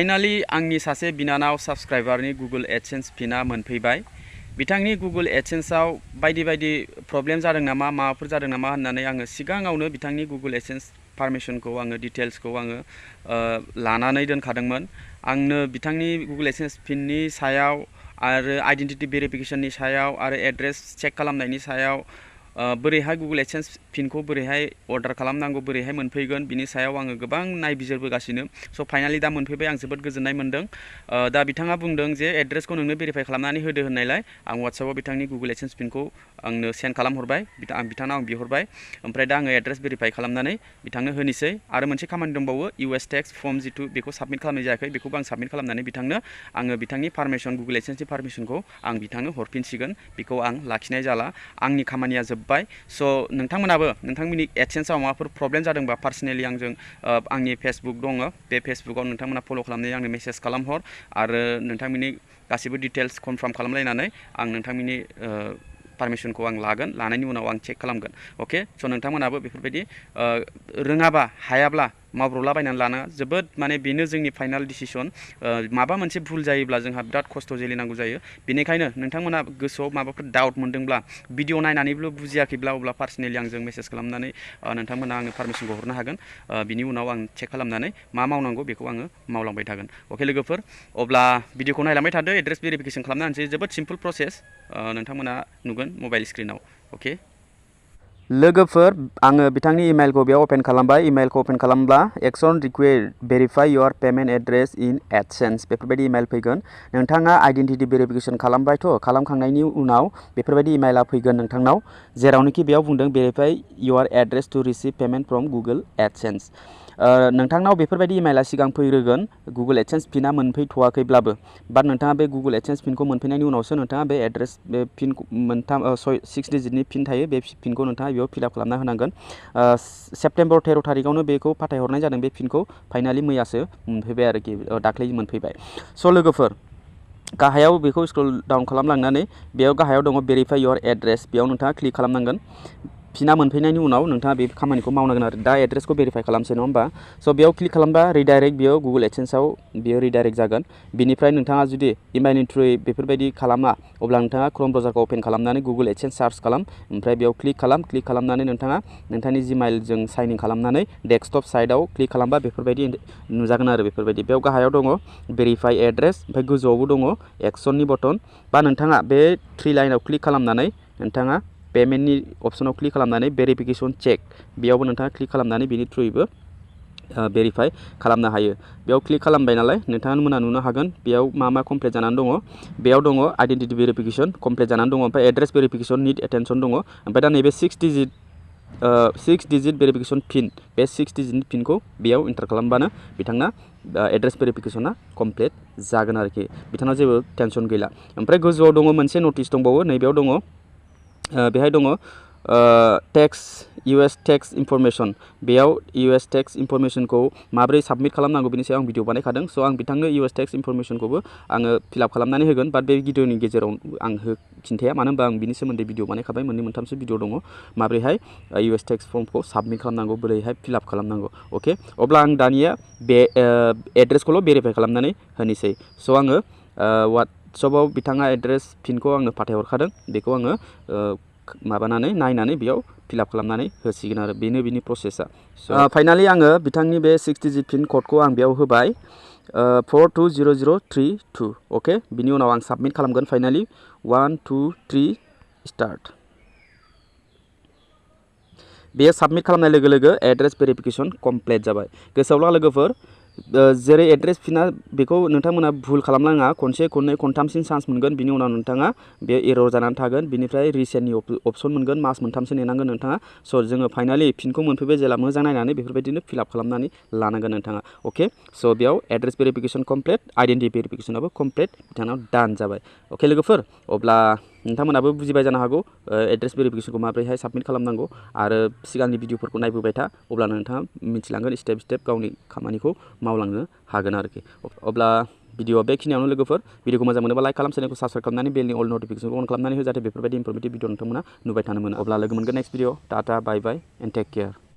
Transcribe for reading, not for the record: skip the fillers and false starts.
Finally आंनि सासे बिनानाव साबस्क्राइबारनि गुगल एडसेन्स पिना मोनफैबाय। बिथांनि गुगल एडसेन्सआव बायदि प्रब्लेम जादों नामा माबाफोर जादों नामा होननानै आङो सिगाङावनो बिथांनि गुगल एडसेन्स पारमिसनखौ आङो डिटेल्सखौ आङो लानानै दोनखादोंमोन। आंनो बिथांनि गुगल एडसेन्स पिननि सायाव आरो आइडेन्टिटि भेरिफिकेशननि सायाव आरो एड्रेस चेक खालामनायनि सायाव बोरैहाय गुगल एडसेन्स पिनखौ बोरैहाय अर्डार खालामनांगौ बोरैहाय मोनफैगोन बिनि सायाव आङो गोबां नायबिजिरबोगासिनो। स' फाइनालि दा मोनफैबाय, आं जोबोद गोजोननाय मोनदों। दा बिथाङा बुंदों जे एड्रेसखौ नोंनो भेरिफाइ खालामनानै होदो होननायलाय आं वाट्सएपआव बिथांनि गुगल एडसेन्स पिनखौ आंनो सेन्ड खालामहरबाय। बिथांनाव आं बिहरबाय, ओमफ्राय दा आङो एड्रेस भेरिफाइ खालामनानै बिथांनो होनोसै। आरो मोनसे खामानि दंबावो, इउएस टेक्स फर्म जिथु बेखौ साबमिट खालामनाय जायाखै, बेखौबो आं साबमिट खालामनानै बिथांनो आङो बिथांनि पारमिसन गुगल एडसेन्सनि पारमिसनखौ आं बिथांनो हरफिनसिगोन। बेखौ आं लाखिनाय जाला, आंनि खामानिया जोब्बाय। स' नोंथांमोनाबो नोंथांमोननि एडसेन्सआव माबाफोर प्रब्लेम जादोंबा पार्सनेलि आंजों आंनि फेसबुक दङ, बे फेसबुकाव नोंथांमोना फल' खालामनानै आंनो मेसेज खालामहर आरो नोंथांमोननि गासिबो डिटेल्स कनफार्म खालामलायनानै आं नोंथांमोननि पारमिसनखौ आं लागोन, लानायनि उनाव आं चेक खालामगोन। अके, स' नोंथांमोनाबो बेफोरबायदि रोङाबा हायाब्ला मावब्रलाबायनानै लानाङा। जोबोद माने बेनो जोंनि फाइनाल डिसिसन। माबा मोनसे भुल जायोब्ला जोंहा बिराद खस्थ' जेलिनांगौ जायो। बेनिखायनो नोंथांमोना गोसोआव माबाफोर डाउट मोनदोंब्ला, भिडिअ नायनानैबो बुजियाखैब्ला, अब्ला पार्सनेलि आंजों मेसेज खालामनानै नोंथांमोना आंनो पारमिसनखौ हरनो हागोन। बिनि उनाव आं चेक खालामनानै मा मावनांगौ बेखौ आङो मावलांबाय थागोन। अके लोगोफोर, अब्ला भिडिअखौ नायलांबाय थादो। एड्रेस भेरिफिकेसन खालामनो होनसै, जोबोद सिम्पल प्रसेस, नोंथांमोना नुगोन मबाइल स्क्रिनाव। अके लोगोफोर, आङो बिथांनि इमेलखौ बेयाव अपेन खालामबाय। इमेलखौ अपेन खालामब्ला action request verify your payment address in AdSense बेफोरबायदि इमेल फैगोन। नोंथाङा आइडेन्टिटि भेरिफिकेसन खालामबायथ', खालामखांनायनि उनाव बेफोरबायदि इमेला फैगोन नोंथांनाव, जेरावनोखि बेयाव बुंदों verify your address to receive payment from Google AdSense. नोंथांनाव बेफोरबायदि इमेला सिगां फैग्रोगोन गुगल एडसेन्स पिना मोनफैथ'वाखैब्लाबो। बाट नोंथाङा बे गुगल एडसेन्स पिनखौ मोनफैनायनि उनावसो नोंथाङा बे एड्रेस बे पिन मोनथाम 6 डिजिटनि पिन थायो, बे पिनखौ नोंथाङा बेयाव फिलआप खालामना होनांगोन। सेप्तेम्बर 13 थारिखआवनो बेखौ फाथायहरनाय जादों। बे पिनखौ फाइनालि मैयासो मोनफैबाय आरोखि, दाख्लै मोनफैबाय। स' लोगोफोर, गाहायाव बेखौ स्क्रल डाउन खालामलांनानै बेयाव गाहायाव दङ भेरिफाइ योर एड्रेस, बेयाव नोंथाङा क्लिक खालामनांगोन। पिना मोनफैनायनि उनाव नोंथाङा बे खामानिखौ मावनांगोन आरो दा एड्रेसखौ भेरिफाइ खालामसै, नङा होमबा? स' बेयाव क्लिक खालामबा रिडाइरेक्ट बेयाव गुगल एडसेन्सआव बेयो रिडाइरेक्ट जागोन। बिनिफ्राय नोंथाङा जुदि इमेलनि थ्रुयै बेफोरबायदि खालामा, अब्ला नोंथाङा क्रोम ब्राउजारखौ अपेन खालामनानै गुगल एडसेन्स सार्च खालाम, ओमफ्राय बेयाव क्लिक खालामनानै नोंथाङा नोंथांनि जिमेइलजों साइन इन खालामनानै डेस्कटप साइडआव क्लिक खालामबा बेफोरबायदि नुजागोन आरो बेफोरबायदि। बेयाव गाहायाव दङ भेरिफाइ एड्रेस, ओमफ्राय गोजौआवबो दङ एक्सननि बटन, बा नोंथाङा बे 3 लाइनाव क्लिक खालामनानै नोंथाङा पेमेन्टनि अपसनाव क्लिक खालामनानै भेरिफिकेसन चेक, बेयावबो नोंथाङा क्लिक खालामनानै बेनि थ्रुयैबो भेरिफाइ खालामनो हायो। बेयाव क्लिक खालामबाय नालाय नोंथांमोना नुनो हागोन बेयाव मा कमप्लिट जानानै दङ। बेयाव दङ आइडेन्टिटि भेरिफिकेसन कमप्लिट जानानै दङ, ओमफ्राय एड्रेस भेरिफिकेसन निड एटेनसन दङ, ओमफ्राय दा नैबे 6 डिजिट भेरिफिकेसन पिन, बे 6 डिजिटनि पिनखौ बेयाव एन्टार खालामबानो बिथांना एड्रेस भेरिफिकेसना कमप्लिट जागोन आरोखि, बिथांनाव जेबो टेनसन गैला। ओमफ्राय गोजौआव दङ मोनसे नटिस दंबावो, नैबेयाव दङ बेहाय दङ इउएस टेक्स इनफरमेसन। बेयाव इउएस टेक्स इनफरमेसनखौ माबोरै साबमिट खालामनांगौ बेनि सायाव आं भिडिअ बानायखादों। स' आं बिथांनो इउएस टेक्स इनफरमेसनखौबो आङो फिलआप खालामनानै होगोन, बाट बे भिडिअनि गेजेराव आं खिन्थाया, मानो होनबा आं बिनि सोमोन्दै भिडिअ बानायखाबाय, मोननै मोनथामसो भिडिअ दङ माबोरैहाय इउएस टेक्स फर्मखौ साबमिट खालामनांगौ, बोरैहाय फिलआप खालामनांगौ। अके, अब्ला आं दानिया बे एड्रेसखौल' भेरिफाइ खालामनानै होनोसै। स' आङो वाट्सएपआव बिथाङा एड्रेस पिनखौ आंनो फाथायहरखादों, बेखौ आङो माबानानै नायनानै बेयाव फिलआप खालामनानै होसिगोन आरो बेनो बिनि प्रसेसा। फाइनालि आङो बिथांनि बे 6 डिजिट पिन क'डखौ आं बेयाव होबाय, 420032। अके, बिनि उनाव आं साबमिट खालामगोन। Finally 1 2 3 start. बेयो साबमिट खालामनाय लोगो लोगो एड्रेस भेरिफिकेसन कमप्लिट जाबाय। गोसोआव ला लोगोफोर, जेरै एड्रेस पिना बेखौ नोंथांमोना भुल खालामनाङा, खनसे खननै खनथामसिम चान्स मोनगोन, बिनि उनाव नोंथाङा बे एरर जानानै थागोन, बिनिफ्राय रिसेन्टनि अपसन मोनगोन, मास मोनथामसो नेनांगोन नोंथाङा। स' जोङो फाइनालि पिनखौ मोनफैबाय जेला मोजां नायनानै बेफोरबायदिनो फिलआप खालामनानै लानांगोन नोंथाङा। अके, स' बेयाव एड्रेस भेरिफिकेसन कमप्लिट, आइडेन्टिटि भेरिफिकेसनाबो कमप्लिट, बिथांनाव डान जाबाय। अके लोगोफोर, अब्ला नोंथांमोनाबो बुजिबाय जानो हागौ एड्रेस भेरिफिकेसनखौ माबोरैहाय साबमिट खालामनांगौ, आरो सिगांनि भिडिअफोरखौ नायबोबाय था, अब्लानो नोंथाङा मिथिलांगोन, स्टेप स्टेप गावनि खामानिखौ मावलांनो हागोन आरोखि। अब्ला भिडिअआ बेखिनियावनो लोगोफोर। भिडिअखौ मोजां मोनोबा लाइक खालाम, चेनेलखौ साबस्क्राइब खालामनानै बेलनि अल नटिफिकेसनखौ अन खालामनानै हो, जाहाथे बेफोरबायदि इनफरमेटिभ भिडिअ नोंथांमोना नुबाय थानो मोनो। अब्ला लोगो मोनगोन next video. Tata bye bye and take care.